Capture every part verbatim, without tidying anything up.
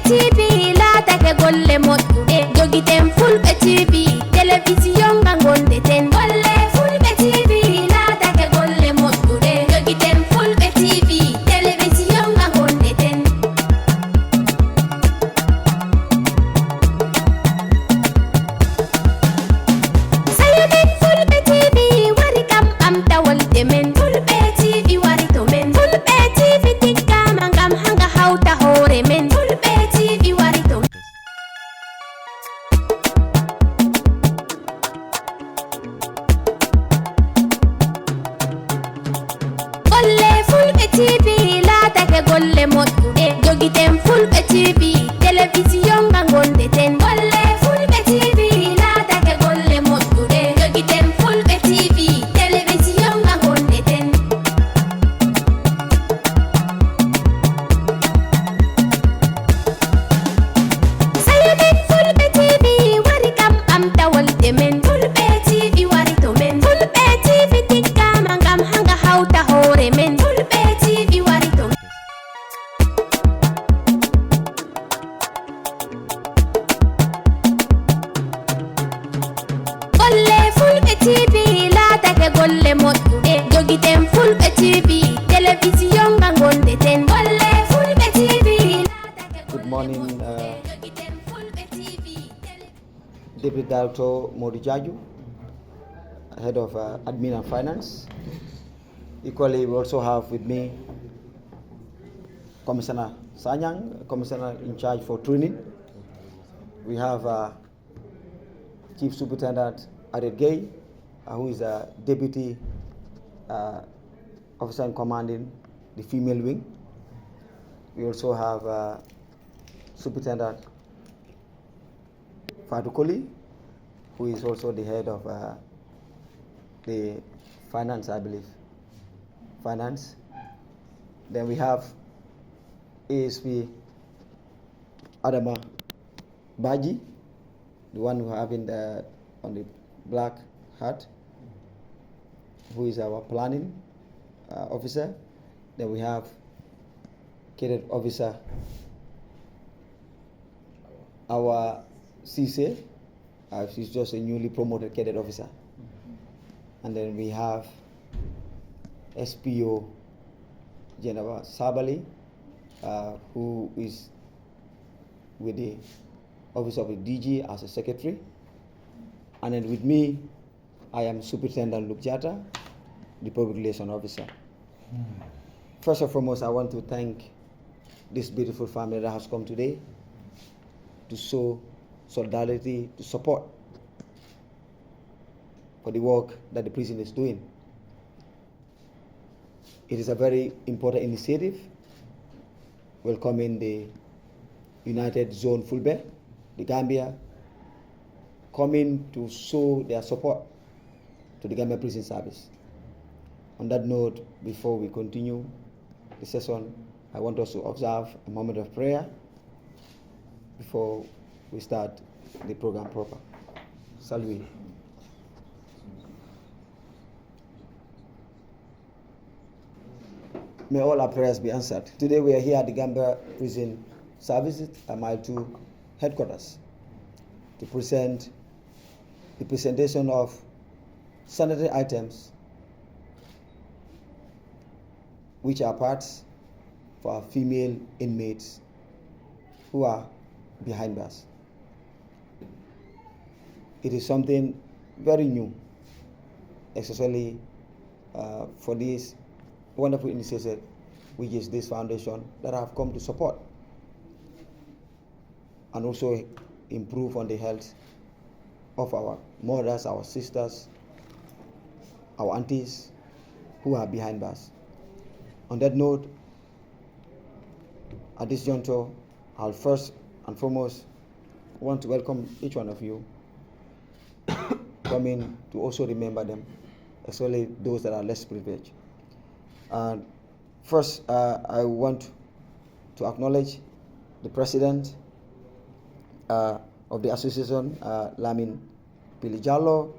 T V laatake golle moƴƴuɗe, jogiten Fulɓe T V, telewisiyon nga ngonɗen. Golle Fulɓe T V laatake golle moƴƴuɗe, jogiten Fulɓe T V, telewisiyon nga ngonɗen. Sayo men Fulɓe T V wari kam ɓamta wolde men. Fulɓe T V wari to men. Fulɓe T V tiggama ngam hanga hawta hoore men. Fulɓe T V wari to men. Golle Fulɓe T V laatake golle moƴƴuɗe, jogiten Fulɓe T V, telewisiyon nga ngonɗen. Golle Fulɓe T V laatake golle moƴƴuɗe, jogiten Fulɓe T V, telewisiyon nga ngonɗen. Sayo men Fulɓe T V wari kam ɓamta wolde men. Fulɓe T V wari to men. Fulɓe T V tiggama ngam hanga hawta hoore men. Fulɓe T V wari to men. Golle Fulɓe T V laatake golle moƴƴuɗe, jogiten Fulɓe T V, telewisiyon nga ngonɗen. Golle Fulɓe T V laatake golle moƴƴuɗe. Good morning, uh, Deputy Director Modou Diadio, Head of, uh, Admin and Finance. Equally, we also have with me Commissioner Sanyang, Commissioner in charge for training. We have, uh, Chief Superintendent Adet Gay, uh, who is a Deputy, uh, Officer in Commanding the Female Wing. We also have, uh, Superintendent Fatu Koli, who is also the head of, uh, the finance, I believe. Finance. Then we have A S P Adama Baji, the one who having the, on the black hat, who is our planning, uh, officer. Then we have cadet officer, our C C, uh, she's just a newly promoted cadet officer. And then we have S P O Jenaba Sabali, uh, who is with the Office of the D G as a secretary. And then with me, I am Superintendent Luke Jata, the Public Relation Officer. First and foremost, I want to thank this beautiful family that has come today to show solidarity, to support for the work that the prison is doing. It is a very important initiative, welcoming the United Zone Fulbe, the Gambia, coming to show their support to the Gambia Prison Service. On that note, before we continue the session, I want us to observe a moment of prayer before we start the program proper. Shall we? May all our prayers be answered. Today we are here at the Gambia Prison Service at Mile two headquarters to present the presentation of sanitary items which are parts for our female inmates who are behind bars. It is something very new, especially, uh, for this wonderful initiative, which is this foundation that I have come to support and also improve on the health of our mothers, our sisters, our aunties who are behind bars. On that note, at this juncture, I'll first and foremost want to welcome each one of you coming to also remember them, especially those that are less privileged. And first, uh, I want to acknowledge the president, uh, of the association, uh, Lamin Pili Jallo,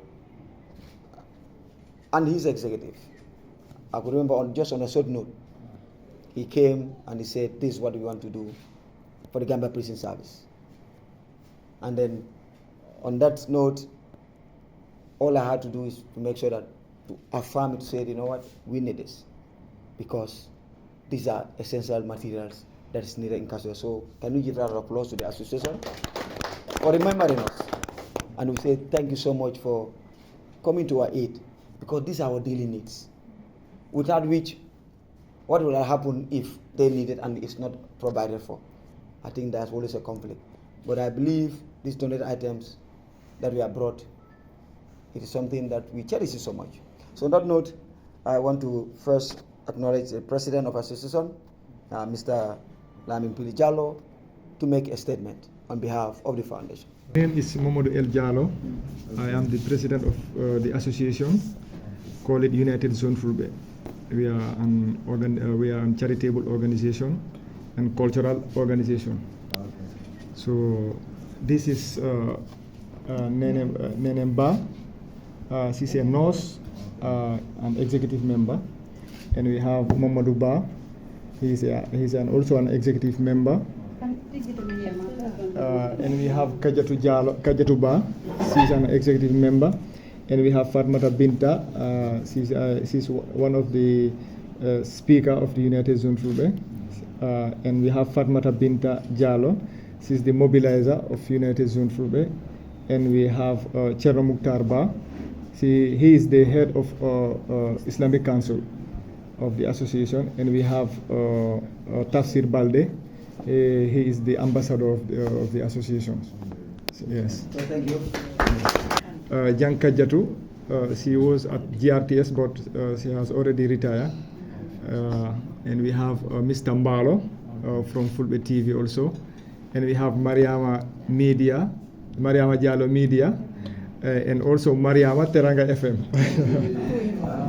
and his executive. I could remember on, just on a short note, he came and he said, "This is what we want to do." for the Gambia Prison Service. And then, on that note, all I had to do is to make sure that to affirm it, to say, "You know what, we need this," because these are essential materials that is needed in Kasoya. So can we give a round of applause to the association for remembering us? And we say thank you so much for coming to our aid, because these are our daily needs, without which, what will happen if they need it and it's not provided for? I think there's always a conflict. But I believe these donated items that we have brought, it is something that we cherish so much. So on that note, I want to first acknowledge the president of association, uh, Mister Lamin Pili Jallo, to make a statement on behalf of the foundation. Name is Momodu El Jalo. I am the president of uh, the association called United Zone Fulbe. We are an organ, uh, we are a charitable organization and cultural organization. So this is uh, uh, Nene, uh, Nene Mba. Uh, she's a nurse, uh, an executive member. And we have Mamadou Ba. He's, a, he's an, also an executive member. Uh, and we have Kajatu Jalo, Kajatu Ba. She's an executive member. And we have Fatmata Binta. Uh, she's, uh, she's one of the uh, speaker of the United Zone Fulbe. Uh, and we have Fatmata Binta Jalo. She's the mobilizer of United Zone Fulbe. And we have uh, Cherno Mukhtar Ba. She, he is the head of uh, uh, Islamic Council of the association. And we have uh, uh, Tafsir Balde. Uh, he is the ambassador of the, uh, of the association. Yes. So thank you. Uh, Jan Kajatu, uh, she was at G R T S, but uh, she has already retired. Uh, and we have uh, Mister Mbalo uh, from Fulbe T V also. And we have Mariama Media, Mariama Jalo Media, uh, and also Mariama Teranga F M.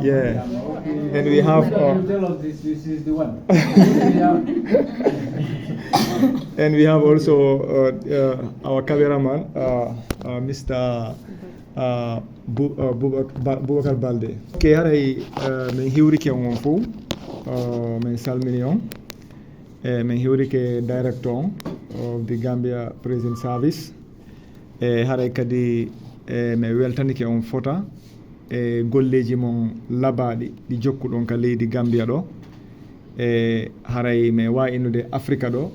Yeah. And we have. Uh, Tell us this, this is the one. And we have also uh, uh, our cameraman, uh, uh, Mister Uh, Bu- uh, Bubak- Ba- Bubakar Balde. Ke haray uh, min hiwrike on fof, uh, min salmini on. E min hiwrike director on of the Gambia Prison Service. E haray kadi e min weltanike on fota e golleeji mon labaaɗi ɗi jokkuɗon ka leydi Gambia ɗo. E haray min waawi innude Afrika ɗo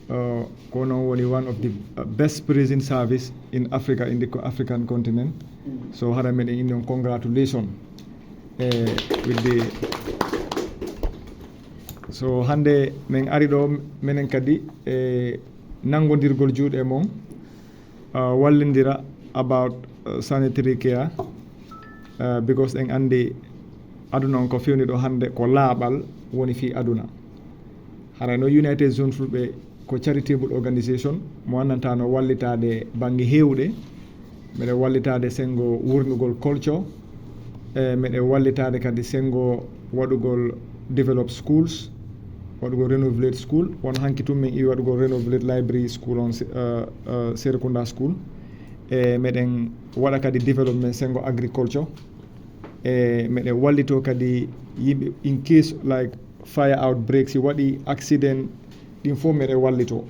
uh, ko noon woni one of the uh, best prison service in Africa, in the co- African continent. So hara meɗen inni on congratulation eh, with the so hannde min ari ɗo menen kadi e nanngodirgol juuɗe mon uh, wallindira about uh, sanitary care uh, because en anndi aduna on ko fewni ɗo hannde ko laaɓal woni fii aduna. Hara no United Zone Fulɓe ko charitable organization mo annanta no wallitaade bannge heewɗe. Meɗen wallitaade senngo wurnugol culture, e meɗen wallitaade kadi senngo waɗugol develop schools, waɗugol renovate school. Won hanki tun min iwi waɗugol renovate library school on, uh, uh, Serekunda school. E meɗen waɗa kadi development senngo agriculture. E meɗen wallito kadi yimɓe in case like fire outbreak, si waɗi accident, ɗin fof meɗen wallito.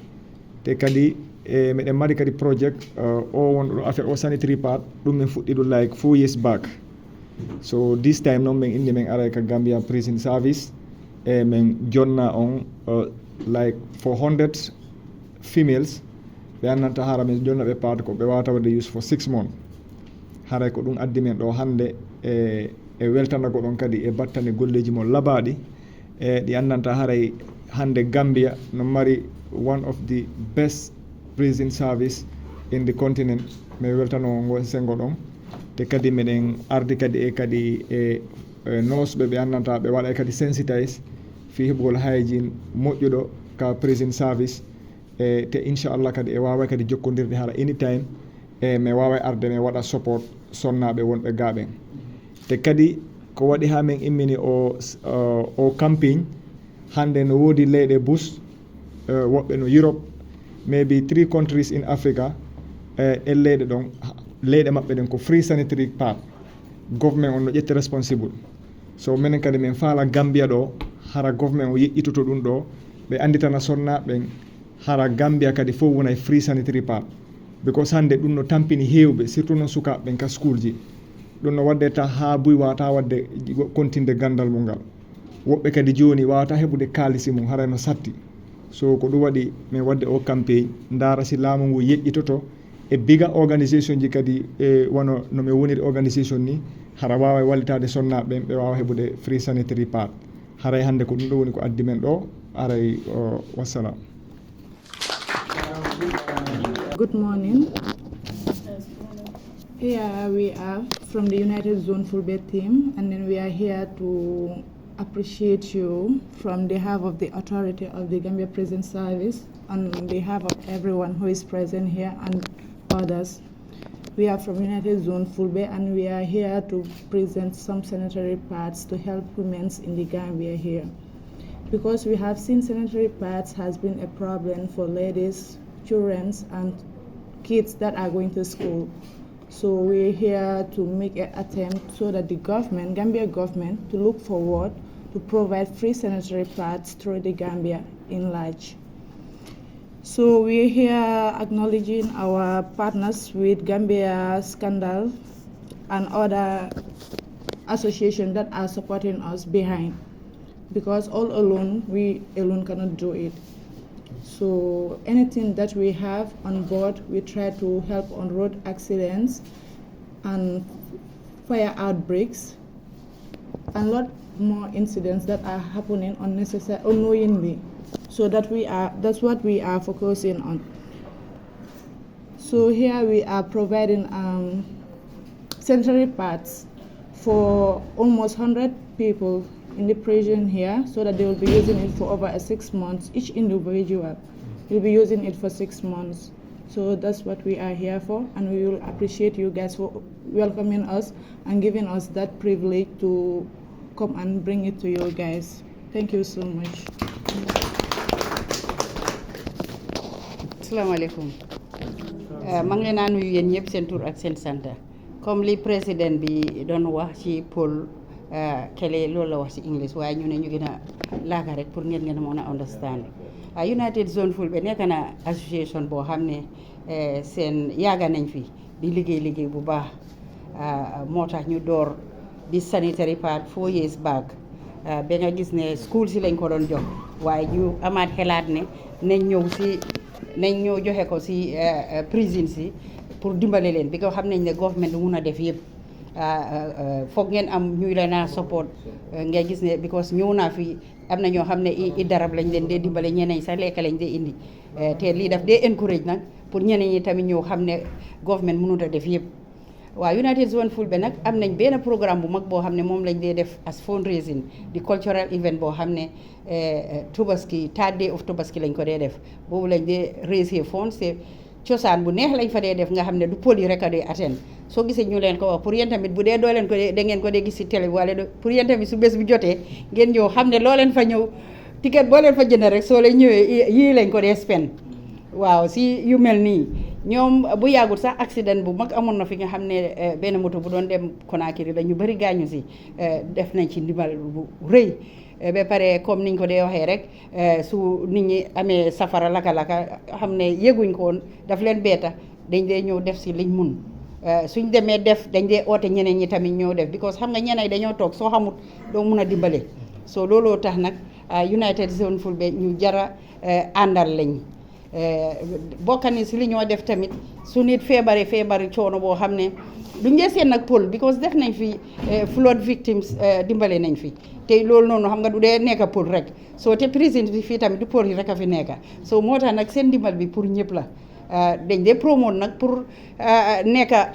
Te kadi e meɗen mari kadi project uh, o wonɗo ɗo affaire o sanitary part, ɗum min fuɗɗi ɗum like four years back. So this time noon min inni min aray ka Gambia Prison Service e min jonna on uh, like four hundred females. Ɓe annanta hara min jonna ɓe part ko ɓe wawata wadde use for six months. Haray ko ɗum addi min ɗo hannde e e weltanagol on kadi e battane golleeji mon labaaɗi e ɗi anndanta haray hannde Gambia no mari one of the best prison service in the continent. Min weltano ngon senngo ɗon. Te kadi meɗen ardi kadi e kadi e e noosɓe ɓe anndanta ɓe waɗa e kadi sensitize fii heɓugol hygiene moƴƴuɗo ka prison service. E te inchallah kadi e waaway kadi jokkondirde hara anytime. E mi waaway arde mi waɗa support sonnaaɓe wonɓe gaa ɓen. Te kadi ko waɗi haa min immini o o campagne, hannde no woodi leyɗe bus e woɓɓe no Europe, maybe three countries in Africa. E ɗen leyɗe ɗon, leyɗe maɓɓe ɗen ko free sanitary pad. Government on no ƴetta responsible. So minen kadi min faala Gambia ɗo, hara government o yeƴƴitoto ɗum ɗo, ɓe annditana sonnaaɓe ɓen hara Gambia kadi fof wona e free sanitary pad. Because hannde ɗum no tampini heewɓe, surtout noon sukaaɓe ɓen ka school ji. Ɗum no waɗde ta haa buy waawata waɗde continde ganndal mum ngal. Woɓɓe kadi jooni waawata heɓude kaalisi mum, haray no satti. So ko ɗum waɗi min waɗde o campagne, ndaara si laamu ngu yeƴƴitoto e bigger organisation ji kadi, e wano no min woniri organisation ni, hara waawa wallitaade sonnaaɓe ɓen, ɓe waawa heɓude free sanitary pad. Haray hannde ko ɗum ɗo woni ko addi men ɗo, haray, o, wassalam. Good morning. Here we are from the United Zone Fulbe team, and then we are here to appreciate you from the half of the authority of the Gambia Prison Service, on behalf of everyone who is present here and others. We are from United Zone Fulbe, and we are here to present some sanitary pads to help women in the Gambia here. Because we have seen sanitary pads has been a problem for ladies, children, and kids that are going to school. So we're here to make an attempt so that the government, Gambia government, to look forward to provide free sanitary pads through the Gambia in large. So we're here acknowledging our partners with Gambia Scandal and other associations that are supporting us behind, because all alone, we alone cannot do it. So anything that we have on board, we try to help on road accidents and fire outbreaks and lot more incidents that are happening unnecessary, unknowingly. So that we are, that's what we are focusing on. So here we are providing um, sanitary pads for almost hundred people in the prison here, so that they will be using it for over a six months. Each individual will be using it for six months. So that's what we are here for, and we will appreciate you guys for welcoming us and giving us that privilege to come and bring it to you guys. Thank you so much. Assalamu alaikum. Uh, maa ngi leen a nuyu yéen ñëpp seen tur ak seen sant. Comme li président bi doon wax ci pël, uh, kële loolu la wax ci English, waaye ñu ne ñu gën a laaka rek pour ngeen ngeen mën a understand. Uh, United Zone Fulbe nekk na association boo xam ne, uh, seen yàgga nañ fi di liggéey liggéey bu baax. Uh, moo tax ñu door di sanitary pad four years back. Uh, ba nga gis ne school si lañ ko doon jox, waaye ñu amaat xelaat ne nañ ñëw si, nañ ñëw joxe ko si, uh, uh, prison si pour dimbale leen, because xam nañ ne government du mun a def yëpp. Uh, uh, uh, foog ngeen am ñu leen a support. Uh, nga gis ne, because ñëw naa fi, am na ñoo xam ne i i darab lañ leen dee dimbale, ñeneen sax lekk lañ dee indi. Uh, te lii daf dee encourage nag pour ñeneen ñi tamit ñëw xam ne government mënut a def yëpp. Waaw, United Zone Fulbe nag am nañ benn programme bu mag boo xam ne moom lañ dee def as fundraising, di cultural event boo xam ne, eh, eh, Tobaski, third day of Tobaski lañ ko dee def. Boobu lañ dee raise funds, te cosaan bu neex lañ fa dee def, nga xam ne du pël yi rek a dee attend. Soo gisee ñu leen ko wax, pour yéen tamit, bu dee doo leen ko dee, da ngeen ko dee gis si télé bi, wala do-, pour yéen tamit su bés bu jotee, ngeen ñëw xam ne loo leen fa ñëw, ticket boo leen fa jënd rek, soo leen ñëwee, i-, yii lañ ko dee spend. Waaw, si yu mel nii, ñoom, bu yàggut sax, accident bu mag amoon na fi, nga xam ne, eh, benn moto bu doon dem Conakry la, ñu bari gaañu si. Eh, def nañ ci ndimbal bu rëy. Eh, ba pare, comme niñ ko dee waxee rek, eh, su nit ñi amee safara laka-laka, xam ne yëguñ ko woon, daf leen beeta, dañ dee ñëw def si liñ mun. Eh, suñ demee def, dañ dee oote ñeneen ñi tamit ñëw def, because xam nga ñeneen dañoo toog, soo xamut doo mun a dimbale. So looloo tax nag, ah, United Zone Fulbe ñu jara, eh, àndal lañ. Eh, bokka ni si li ñoo def tamit, su nit feebare, feebari coono boo xam ne duñ dee seen nag pël, because def nañ fi, eh, flood victims, eh, dimbale nañ fi. Te loolu noonu, xam nga, du dee nekka pël rek. So te prison bi fii tamit du pël yi rek a fi nekka. So moo tax nag seen dimbal bi pour ñëpp la. Ah, dañ dee promote nag pour, ah, nekka,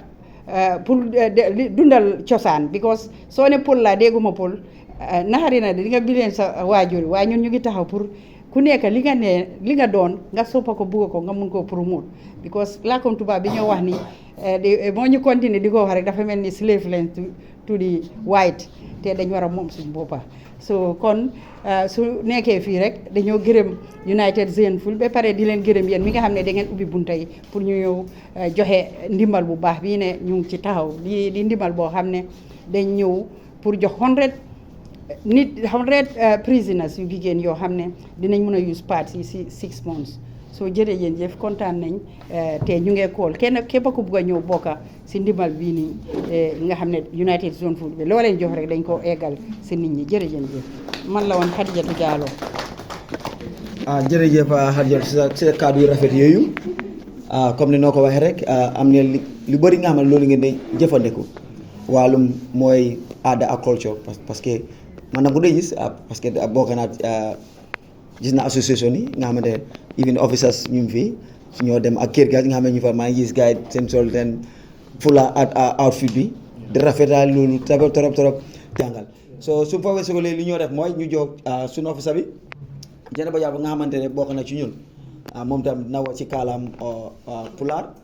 ah, pour, eh, de-, li-, dundal cosaan, because soo ne pël laa, dégguma pël, ah, naxari na de, di nga bileen sa waajur, waaye ñun ñu ngi taxaw pour ku nekk li nga ne, li nga doon, nga soppa ko, bugga ko, nga mun koo promote. Because làkkum tubaab bi ñoo wax ni, eh, di, eh, moo ñu continuer di ko wax rek, dafa mel ni slave lañ to, to the white, te dañ war a moom suñ boppa. So kon, eh, su nekkee fii rek, dañoo gërëm United Zone Fulbe, ba pare di leen gërëm yéen mi nga xam ne da ngeen ubbi bunta yi pour ñu ñëw, eh, joxe ndimbal bu baax bii ne ñu ngi ci taxaw. Lii di ndimbal boo xam ne dañ ñëw pour jox hundred nit, hundred, eh, prisoners yu jigéen yoo xam ne dinañ mun a use pads yi si six months. So jërëjëf, kontaan nañ. Eh, te ñu ngi kool kenn képp ku bugg a ñëw bokka si ndimbal bii nii, eh, nga xam ne United Zone Food bi loo leen jox rek dañ ko eggal si nit ñi. Jërëjëf, man la woon Hadijatu Jallow. Ah, jërëjëf, ah, Hadijatu, si sa, si sa kàddu yu rafet yooyu. Ah, comme ni noo ko waxee rek, ah, am ngeen li, lu bëri nga xam ne loolu ngeen di jëfandiku. Wàllum mooy aada ak culture, parce, parce que man na ko dee gis, ah, parce que bokk naa, ah, gis na association yi nga xamante ne even officers ñu ngi fii, ñoo dem ak kër ga nga xam ne ñu fa, maa ngi gis gars yi seen sol, seen fula at outfit bi di rafetal loolu trop trop trop jàngal. So su fa weesoo léegi li ñoo def mooy ñu jox, ah, suñu officer bi, Jeneba Jaaba, nga xamante ne bokk na ci ñun. Ah, moom tam na wax ci kaalaam, ah, ah, pulaar,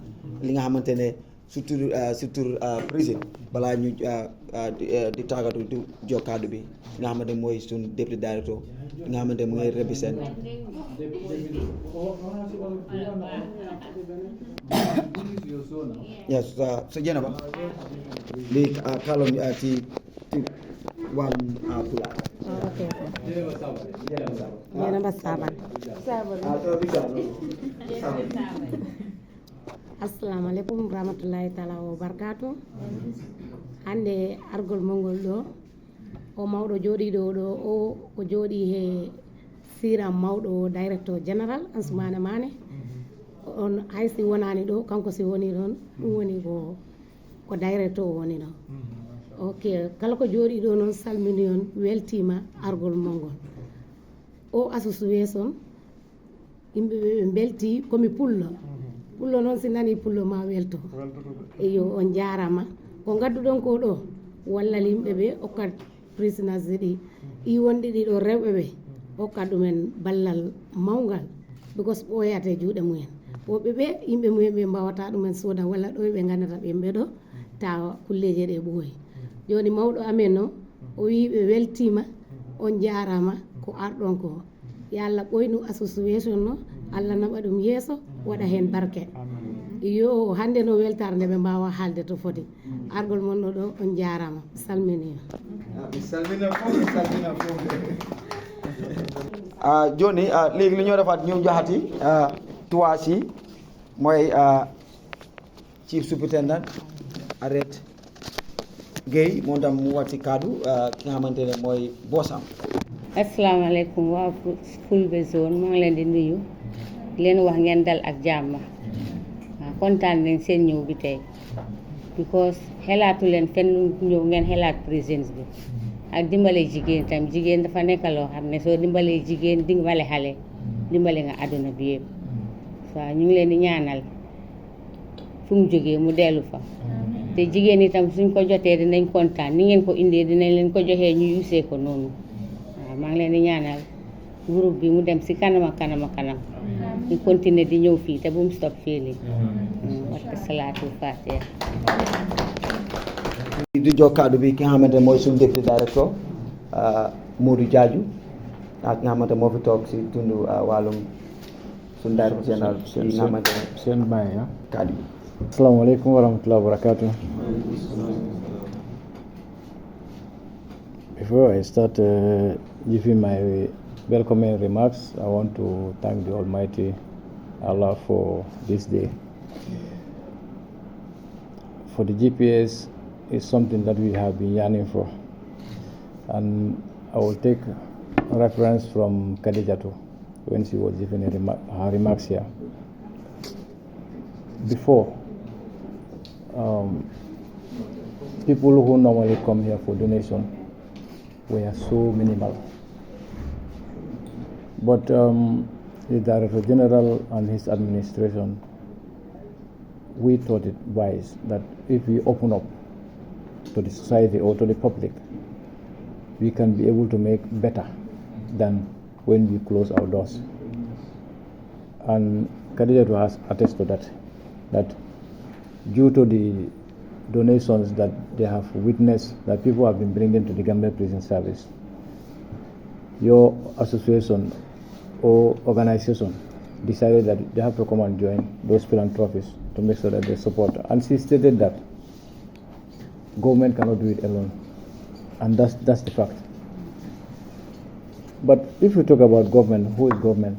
li nga xamante ne surtout, ah, surtout, ah, prison, balaa ñu, ah, ah, di, ah, di tàggatu di jox kàddu bi nga xamante ne mooy suñ deputy director nga xamante ne mu ngi represent. Yes, ah, so Jeneba, léegi, ah, kàllaam, ah, ci, ci wàllum, ah, pulaar. Ok. Jeneba Saban. Ah, so, Assalamu alaikum warahmatullahi taala wabarakatuh. Hannde argol mon ngol ɗo, o mawɗo jooɗiiɗo o ɗo o, o jooɗii he siira mawɗo o, directeur général Ansoumana Mané. On hay si wonaani ɗo, kanko si woni ɗon, ɗum woni ko, ko directeur o woni ɗo. Ok, kala ko jooɗii ɗo noon salminii on, weltiima argol mon ngol. O association, yimɓe ɓe ɓe mbeltii, ko mi pullo. Pullo noon si nanii pullo ma welto. Eyo, on njaaraama. Ko ngadduɗon ko ɗo, wallal yimɓe ɓe, okkat prisoners ɗi, ɗi wonɗi ɗiɗo rewɓe ɓe, okkat ɗumen ballal mawngal. Because ɓooyat e juuɗe mumen. Woɓɓe ɓe, yimɓe mumen ɓe mbaawata ɗumen sooda walla ɗo ɓe ngandata ɓe mbeɗo tawa kulleeje ɗe ɓooyi. Jooni mawɗo amen o, o wii ɓe weltiima, on njaaraama ko arɗon ko. Yo Allah ɓoynu association no, Allah naɓa ɗum yeeso, waɗa heen barke. Yo hannde no weltaare nde ɓe mbaawa haalde to foti. Argol mon ɗo ɗo, on njaaraama, mi salminii on. Ah, jooni, ah, léegi li ñoo defaat, ñu joxati, ah, trois si mooy, ah, Chief Superintendent Harriet Gueye, moom tam mu wax ci kàddu, ah, ki nga xamante ne mooy boosam. Asalaamaaleykum waa Fu- Fulbe Zone, maa ngi leen di nuyu, di leen wax ngeen dal ak jàmm. Waaw, kontaan nañ seen ñëw bi tey, because xelaatu leen fenn lu ñëw ngeen xelaat prisons bi ak dimbale jigéen tam. Jigéen dafa nekk loo xam ne soo dimbalee jigéen, dimbale xale, dimbale nga àdduna bi yëpp. Waaw, ñu ngi leen di ñaanal fu mu jógee mu dellu fa. Te jigéen itam suñ ko jotee dinañ kontaan, ni ngeen ko indee dinañ leen ko joxee ñu usee ko noonu. Waaw, maa ngi leen di ñaanal groupe bi mu dem si kanam ak kanam ak kanam. Ñu continuer di ñëw fii te bu mu stop fii nii. Mm, barke Salaatul Fatiha. Di jox kàddu bi ki nga xamante ne mooy suñu deputy director, ah, Modou Diadio, ak nga xamante moo fi toog si tundu, ah, wàllum suñu directeur général yi nga xamante ne Sen Baye, ah. Kàddu bi. Assalamu alaikum warahmatullahi wabarakatuh. Before I start, uh, giving my welcoming remarks, I want to thank the Almighty Allah for this day. For the G P S is something that we have been yearning for. And I will take reference from Khadijatu when she was giving a remark, her remarks here. Before, um, people who normally come here for donation were so minimal. But, um, the Director General and his administration, we thought it wise that if we open up to the society or to the public, we can be able to make better than when we close our doors. And Khadijatu has attested to that, that due to the donations that they have witnessed that people have been bringing to the Gambia Prison Service, your association or organization decided that they have to come and join those philanthropists to make sure that they support. And she stated that government cannot do it alone. And that's, that's the fact. But if we talk about government, who is government?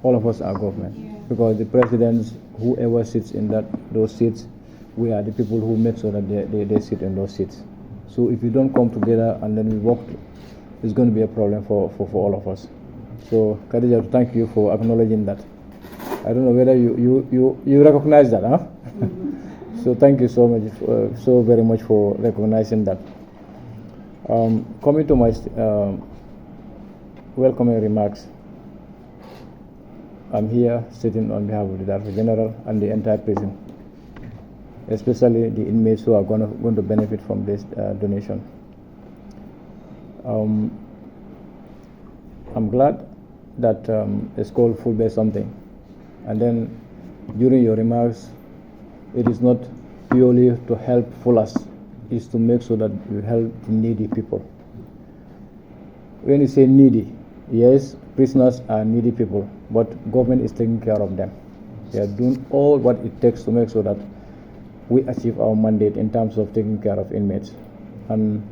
All of us are government. Because the presidents, whoever sits in that those seats, we are the people who make sure that they, they, they sit in those seats. So if we don't come together and then we work, it's going to be a problem for, for, for all of us. So Khadija, thank you for acknowledging that. I don't know whether you, you, you, you recognize that, huh? So thank you so much, uh, so very much for recognizing that. Um, coming to my st- um, welcoming remarks, I'm here sitting on behalf of the Director General and the entire prison, especially the inmates who are gonna, going to benefit from this uh, donation. Um, I'm glad that um, it's called Fulbe something. And then during your remarks, it is not purely to help Fulas, it's to make sure that you help the needy people. When you say needy, yes, prisoners are needy people, but government is taking care of them. They are doing all what it takes to make sure that we achieve our mandate in terms of taking care of inmates. And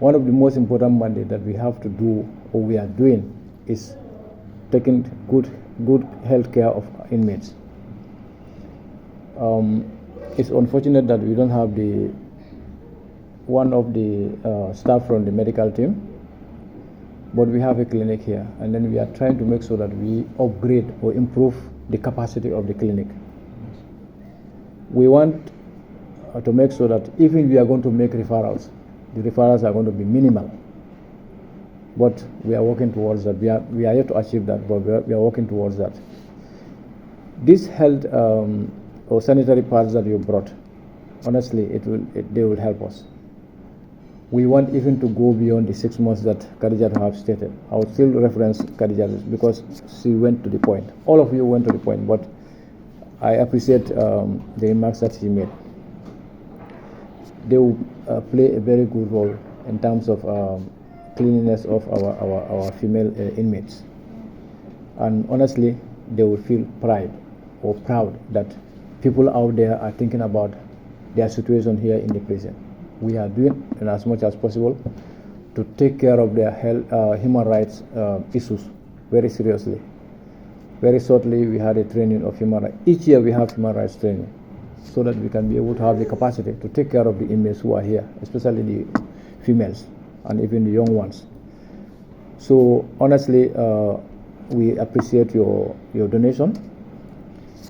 one of the most important mandate that we have to do, or we are doing, is taking good, good health care of inmates. Um, it's unfortunate that we don't have the one of the uh, staff from the medical team, but we have a clinic here, and then we are trying to make sure that we upgrade or improve the capacity of the clinic. We want uh, to make sure that even we are going to make referrals, the referrals are going to be minimal. But we are working towards that. We are, we are yet to achieve that, but we are, we are working towards that. This health um, or sanitary pads that you brought, honestly, it will, it, they will help us. We want even to go beyond the six months that Khadija have stated. I will still reference Khadija because she went to the point. All of you went to the point, but I appreciate um, the remarks that she made. They will uh, play a very good role in terms of um, cleanliness of our, our, our female uh, inmates. And honestly, they will feel pride or proud that people out there are thinking about their situation here in the prison. We are doing as much as possible to take care of their health, uh, human rights uh, issues very seriously. Very shortly, we had a training of human rights. Each year, we have human rights training so that we can be able to have the capacity to take care of the inmates who are here, especially the females and even the young ones. So honestly, uh, we appreciate your, your donation.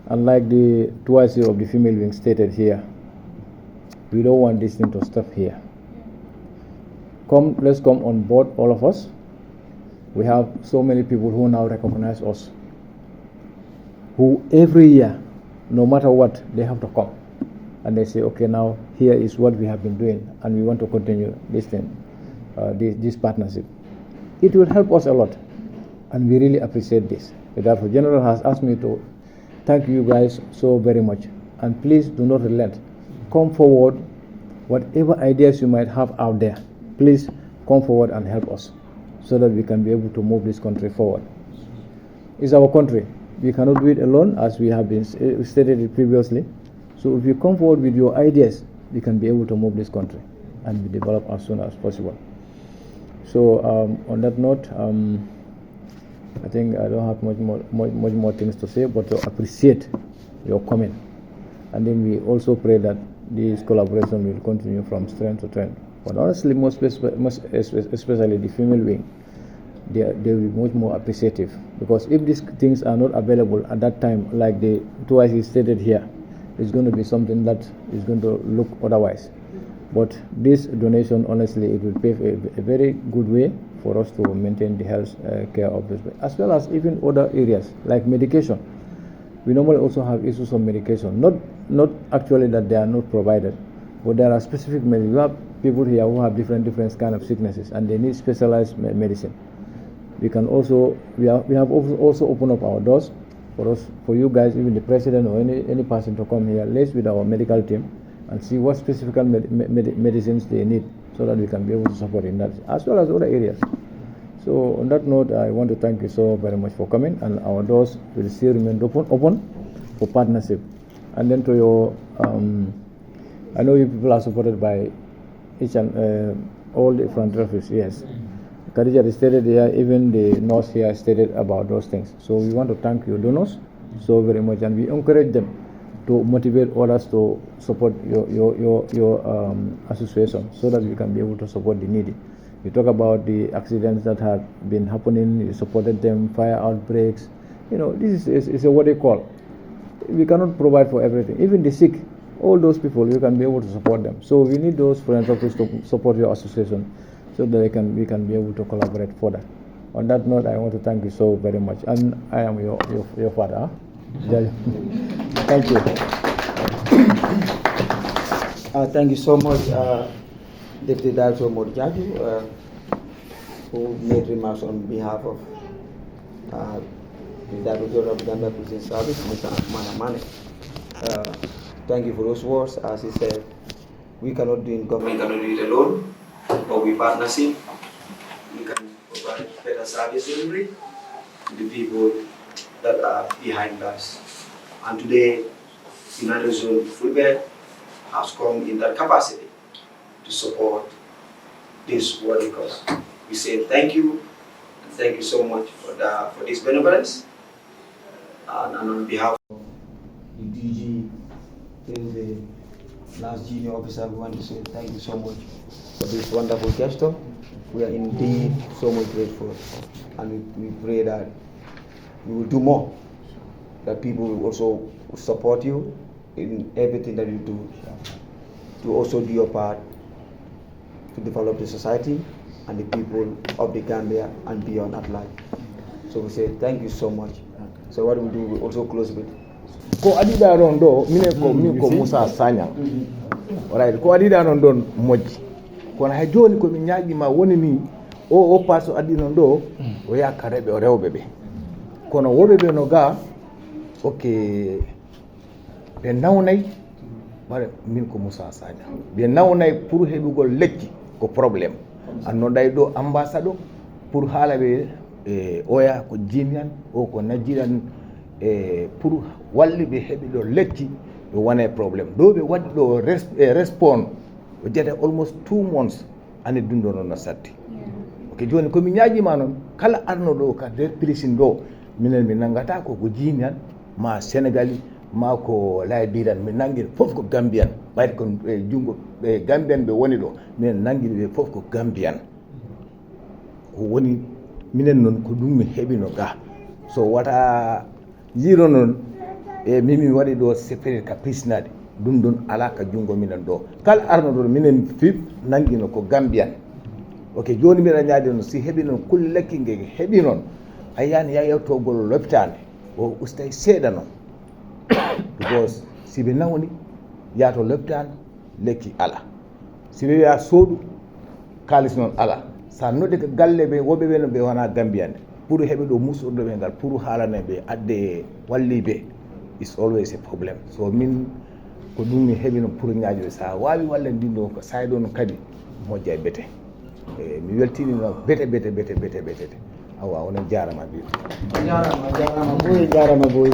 Unlike the twice of the female wing stated here, we don't want this thing to stop here. Come, let's come on board, all of us. We have so many people who now recognize us, who every year, no matter what, they have to come. And they say, okay, now here is what we have been doing, and we want to continue this thing, uh, this, this partnership. It will help us a lot, and we really appreciate this. The Director General has asked me to thank you guys so very much, and please do not relent. Come forward, whatever ideas you might have out there, please come forward and help us so that we can be able to move this country forward. It's our country. We cannot do it alone, as we have been s- eh, stated it previously. So if you come forward with your ideas, we can be able to move this country and we develop as soon as possible. So um, on that note, um, I think I don't have much more, much, much more things to say, but to appreciate your comment. And then we also pray that this collaboration will continue from strength to strength. But honestly, most, espe- most espe- especially the female wing, they, are- they will be much more appreciative, because if these things are not available at that time, like the twice he stated here, it's going to be something that is going to look otherwise. But this donation, honestly, it will pave a, a very good way for us to maintain the health uh, care of this, as well as even other areas like medication. We normally also have issues of medication. Not not actually that they are not provided, but there are specific medical. You have people here who have different different kind of sicknesses, and they need specialized me- medicine. We can also we have we have also also opened up our doors for us for you guys, even the president or any any person to come here, liaise with our medical team and see what specific med- med- medicines they need, so that we can be able to support in that, as well as other areas. So on that note, I want to thank you so very much for coming, and our doors will still remain open, open for partnership. And then to your, um, I know you people are supported by each and uh, all the philanthropists. Yes, Khadija stated here, even the nurse here stated about those things. So we want to thank you, donors, so very much, and we encourage them to motivate others to support your, your, your, your um, association so that we can be able to support the needy. You talk about the accidents that have been happening, you supported them, fire outbreaks. You know, this is, is, is a what they call. We cannot provide for everything. Even the sick, all those people, you can be able to support them. So we need those philanthropists to support your association so that they can, we can be able to collaborate further. On that note, I want to thank you so very much. And I am your, your, your father. Huh? Thank you. Uh, thank you so much, uh, Deputy Director Modou Diadio, uh, who made remarks on behalf of uh, the Director of Gambia Prison Service, Mister Mana Mane. Uh, thank you for those words. As he said, we cannot do it in government, we cannot do it alone, but with partnership, we can provide better service delivery to the people that are behind bars. And today, United Zone Fulbe has come in that capacity to support this worthy cause. We say thank you, and thank you so much for the, for this benevolence. And, and on behalf of the D G till the last junior officer, we want to say thank you so much for this wonderful gesture. We are indeed so much grateful, and we, we pray that you will do more, that people will also support you in everything that you do, to also do your part to develop the society and the people of the Gambia and beyond at large. So we say thank you so much. So what we do, we also close with. Ko adiɗa ɗon ɗo, minen ko, min ko Moussa Sagnan. Right, ko adiɗa ɗon ɗon moƴƴi. Kono hay jooni ko mi ñaaƴi ma woni ni o, o paso addi non ɗo, o yaha ka rewɓe, o rewɓe ɓe. Kono woɓe ɓe no ga, ok, ɓe nawnay, bare min ko Moussa Sagnan. Ɓe nawnay pour heɓugol lekki ko problème. Annoɗay ɗo ambassade pour haala ɓe, e, oya ko Jimian, o ko Nigerian, e, pour walli ɓe heɓi ɗo lekki, ɓe wona e problème. Ɗo ɓe waɗi ɗo res-, e, respond, o jeyata almost two months, ane dunɗo noon no satti. Ok, jooni ko mi ñaaƴiima noon, kala arno ɗo ka nder prison ɗo, minen mi nanngata ko ko Jimian, ma Senegali, ma ko Liberian, mi nanngi fof ko Gambian. Ɓayde ko e junngo ɓe Gambian ɓe woni ɗo, minen nanngiri ɓe fof ko Gambian. Ko woni minen noon ko ɗum mi heɓino ga. So wata yiiro noon, e min mi waɗi ɗo séparé ka prisonnier, ɗum ɗon alaa ka junngo minen ɗo. Kala arno ɗo minen fif nanngino ko Gambian. Ok, jooni mbiɗa ñaagii noon, si heɓi noon kulle lekki nge heɓi noon, a yaani ya yewtogol lopitaane, o ustay seeɗa noon. Because si ɓe nawni, yaa to lopitaane, lekki alaa. Si ɓe wiya soodu, kaalis noon alaa. So a noddi ko galle ɓe, woɓɓe ɓe no ɓe wona Gambian. Pour heɓe ɗo musurɗo ɓe ngal, pour haalane ɓe, adde walli ɓe. It's always a problem. So min, ko ɗum mi heɓino pour ñaaƴude. So a waawi wallen ndin ɗo, ko saay ɗo no kadi, moƴƴa e bete. E, mi weltini no bete, bete, bete, bete, bete. Awa, onon jaarama, biiɗo. A jaarama, a jaarama, boy, jaarama, boy.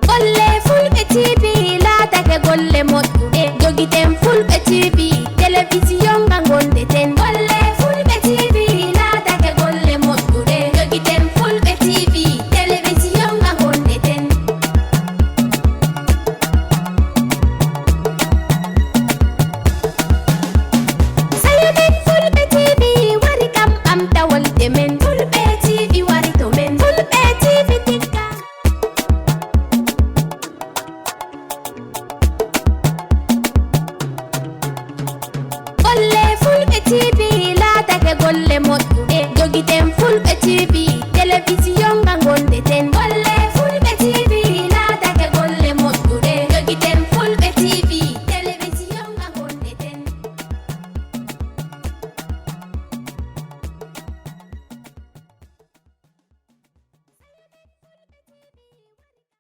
Golle Fulɓe T V laatake golle moƴƴuɗe. Jogiten Fulɓe T V, telewisiyon nga gondeten. Golle Fulɓe T V laatake golle moƴƴuɗe. Jogiten Fulɓe T V, telewisiyon nga gondeten. Sayo men Fulɓe T V wari kam ɓamta wolde men. Fulɓe T V wari to men. Fulɓe T V tikka. Golle Fulɓe T V laatake golle moƴƴuɗe. Jogiten Fulɓe T V, telewisiyon